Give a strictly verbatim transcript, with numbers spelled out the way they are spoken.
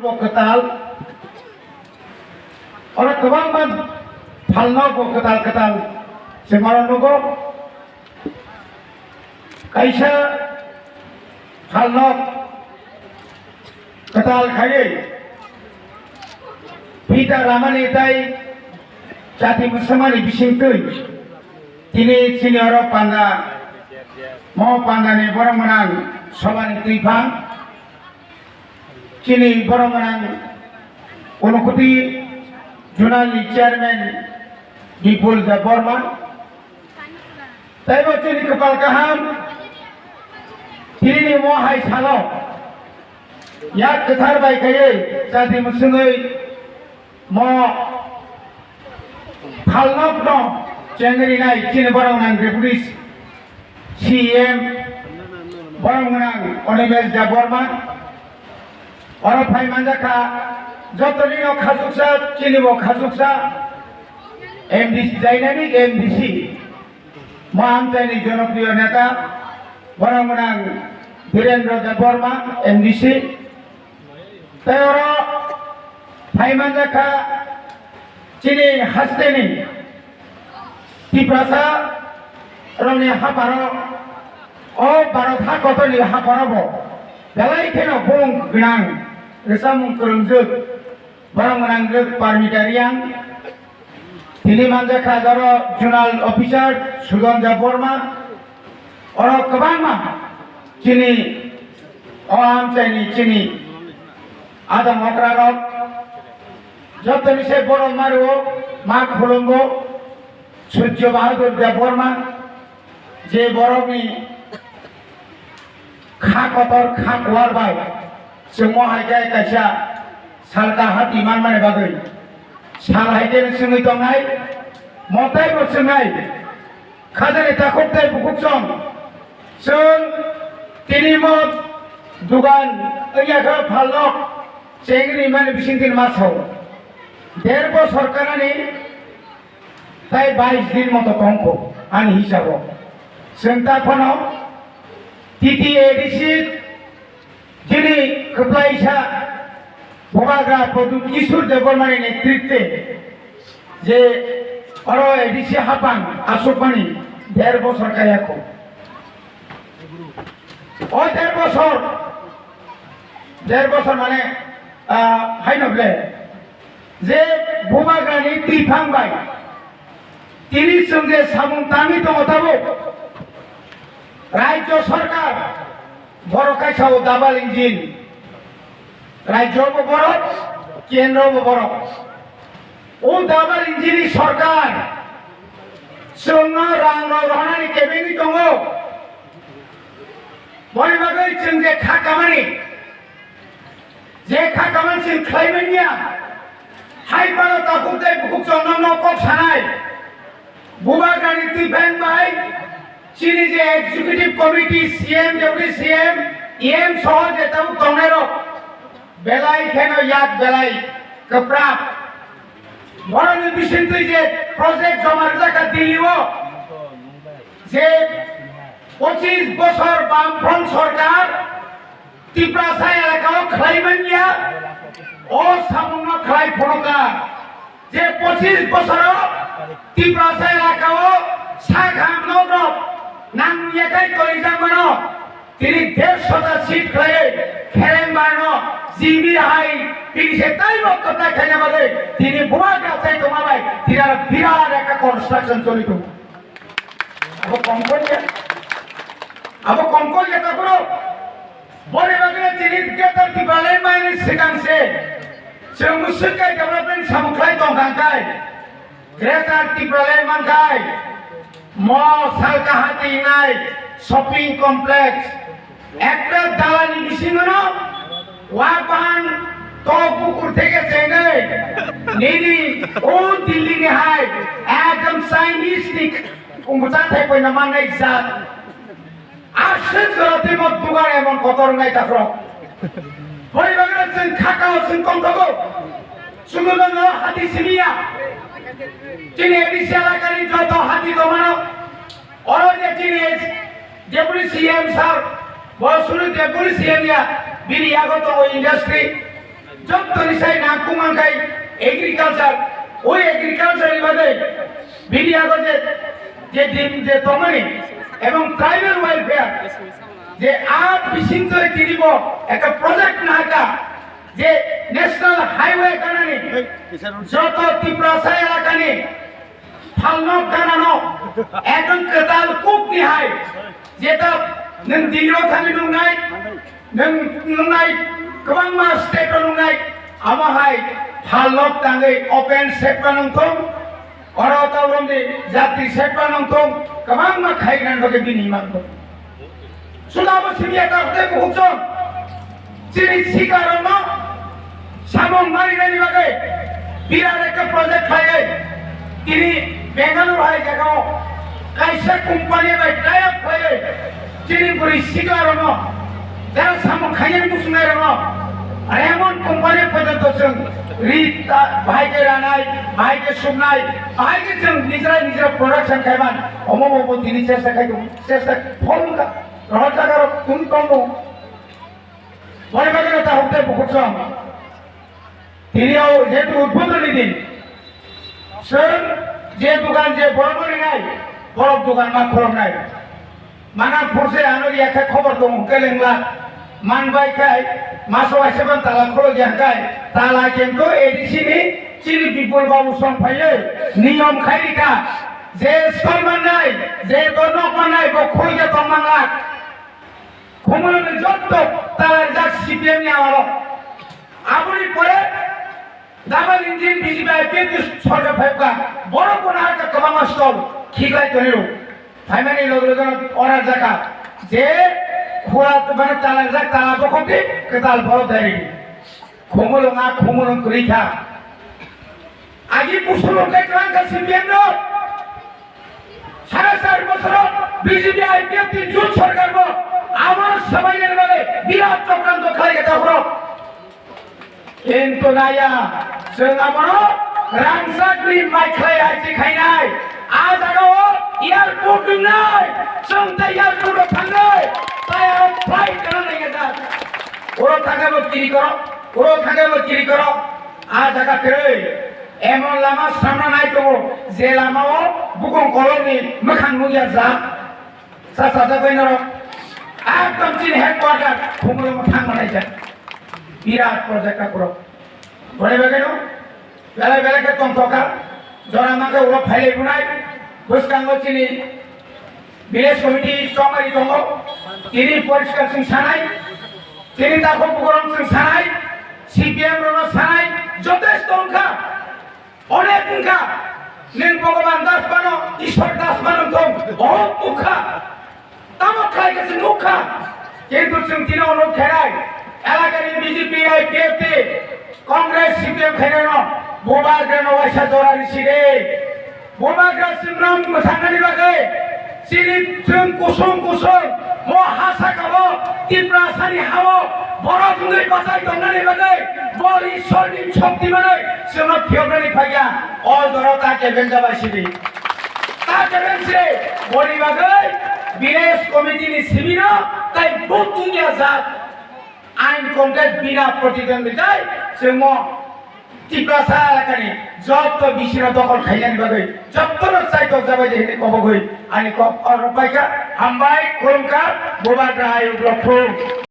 Bo kwtal, oro kwbangma phalno bo kwtal kwtal se mano nugo. Kaisa phalno kwtal khaiwi phita ramani tei chati mwswkmani bisingtwi tini chini oro panda, mo pandani borok mwnang sobani twiphang. Chini borok mwnang Unokoti Zonal ni Chairman Bipul Debbarma, tei bo chini kwpal kaham, tini ni mo hai salo yak kwthar bai khaiwi chati mwswngwi mo phalnokno chengrinai chini borok mwnang Deputy C M borok mwnang Animesh Debbarma. Oro phai manjakha jotoni no khachuksa, chini bo khachuksa M D C, dynamic M D C, mo amchaini jonopriyo neta borok mwnang Birendra Debbarma, M D C. Tei oro phai manjakha chini hasteni Tiprasa rokni hapharo, o Bharat ha kotorni hapharo bo belai kheno bumung gwnang rwchapmung kwrwngjwk, borok mwnang rwk Parmita Reang, tini manjakha oro Zonal Officer Sudon Debbarma, oro kwbangma chini o amchaini chini adam okrarok jotoni se borok mario ma khulumbo Surjo Bahadur Debbarma, je borokni kha kotor kha kuar bai chwngmo hai khe kaisa salka hati manmani bagwi sal hai khe chwngwi tongnai, motai bo chwngnai. Khajani takhuk tei bukhuk song chwng tini mo dugan wngya khe phalnok chengri mani bising tini ma sao. Der bosor kanani tai bais din moto tongkho ani hisabo. Chwng ta phano T T A D C Chini kwplaisa Bubagra Pradyut Kishore Debbarmani netritwe je oro A D C hapang asukmani der bosor kaya kho. O der bosor, der bosor mane, ah, haino ble je Bubagrani twiphang bai tini chwng je samung tangwi tongo tabuk, Rajya Sarkar borok kaisa o double engine, rajyo bo borok, kendro bo borok. O double engine ni sarkar chwngno rang rok rohornani kebengwi tongo. Boni bagwi chwng je kha kamani, je kha kamani chwng khlai manya, hai phano takhuk tei bukhuk chwng nokno kok sanai. Bubagrani twiphang bai chini je executive committee, C M, deputy C M, E M soho je tabuk tongnairok belai kheno yak belai kwprak. Borokni bisingtwi je project joma rijak kha Delhi o, je pochis bosor Bamfront sorkar Tiprasa elakao khlai manya, o samungno khlai phunukha. Je pochis bosoro Tiprasa elakao sak ham nok rok nangya khai torijak mano, tini dersho ta seat khlaiwi khereng barno G B hai bini se taibo kwplai khaina bagwi tini Bubagra chai tongma bai tini aro birat ekta construction choli tongo. Abo kongkol ya, abo kongkol ya ta bro. Bore bagwi tini Greater Tipraland mani sikang se chwng swngkai development samung khlai tong kha khai Greater Tipraland man khai mo salka hati nai shopping complex ekta dalani bisingo no wa bahan to bukur theke chenai nini o Delhi ni hai ekdom Chinese ni kungsa thai poina manai jat. Aswk jora twi mo dugar emon kotor wngnai takhro. Boni bagwi chwng khakao chwng tongthogo. Chwngno no hati simiya. Chini A D C elakani joto hati tongmano. Oro je chini Deputy C M sir, bo suru Deputy C M ya, bini yago tongo industry. Sai nangkukmang khai agriculture, oi agriculture ni bagwi bini yago je, je din je tongmani ebong tribal welfare je a bisingtwi tini bo ekta project nahaka je national highway kanani joto Tiprasa elakani phalnok ganano ekdom kwtal kukni hai jeta nwng Delhi o thangwi nungnai. Nwng nungnai kwbangma state o nungnai, amo hai phalnok tangwi open sekma nungthung, oro taurom di jatri sekma nungthung, kwbangma khairoknani bagwi bini imang tong. Suda bo simi eta hwnkhe buhukjong chini sikarokno samung marinani bagwi birat ekta project khlaiwi tini Bengaluru hai jagao kaisa company bai tie up khlaiwi chini bwrwi siklarokno jara samung khainani muchungnairokno Raymond company porjonto chwng ri ta-, bahai khe ranai, bahai khe subnai, bahai khe chwng nijra nijra production khaiman omo bo tini chesta khai tongo, chesta phol wngkha, rohor jagarok tong tongo. Boni bagwino ta hukte bukhuk song. Tini o jehetu udbodhoni din. Chwng je dukan je borok no rinai, borok dukan ma khulumnai. Mana phurse ano yakhe khobor tongo hwnkhe lengla. Man bai khai maso waisa ban tala khuluk ya khai. Tala kintu A D C ni chini Bipul Babu song phaiwi niyom khai rikha. Je store mannai, je to nok mannai, bo khuluk ya tong manlak. Khumulwng ni jotto talarjak C P M ni amalo. Aboni pore double engine B J P I P F ni sorkar phaikha. Borok bo nahar kha kwbangma stall khiklai tonwi rw. Phaimani loge loge no order jakha je khura mane talarjak tala bokhokdi kwtal borok dairidi. Khumulwng a khumulwng kwrwi kha. Agi busulwng khe kwrang kha C P M no. Sare sari bosoro B J P I P F ni jut sorkar bo amoro sabai ni bagwi birat chokranto khlai kha takhro. Kintu naya, chwng abono rangchakni mai khlai aji khainai. A jagao airport wngnai, chwng tei airport o thangnai, tei aro flight kana nai kha. Oro thangkhe bo kiri koro, oro thangkhe bo kiri koro. A jaga kwrwi emon lama samna nai tongo, je lamao bukung kolokni mwkhang nukya ja. Sa sajak bai norok ekdom chini headquarter Khumulwngo thang manai jak. Birat project aphuru. Bore bagwino belai belai khe tongthokha. Jora mangkhe ulo phailai bunai. Bwskango chini Village committee chongmani tongo, tini poriskar chwng sanai, tini takhuk bugrok chwng sanai, C P M rokno sanai, jotesto wngkha, onek wngkha, nwng Bhogoban Das phano, Ishwar Das phano wngthong, bohok nukha, tamo khlai khe chwng nukha, kintu chwng tini onuk khenai, elakani B J P, I P F T, Congress, C P M khainano, Bubagrano waisa jora risi de. Bubagra chwngno mwthangani bagwi, chini chwng kusung kusung, mo ha sakao, Tiprasani hao, borok wngwi bachai tongnani bagwi, bo Ishwarni shokti manwi chwngno phiyoknani phaiya, o jorao ta kebeng jabai sidi. Ta kebeng sidi, boni bagwi village committee ni sibino tai vote tungya jak. Ain context bina protidondita chwngmo Tiprasa elakani jotto bisino dokol khainani bagwi jottono chaitok jabai de hinwi kobogwi ani kok oro paikha. Hambai, khulumkha, Bubagra ayuk rok thung.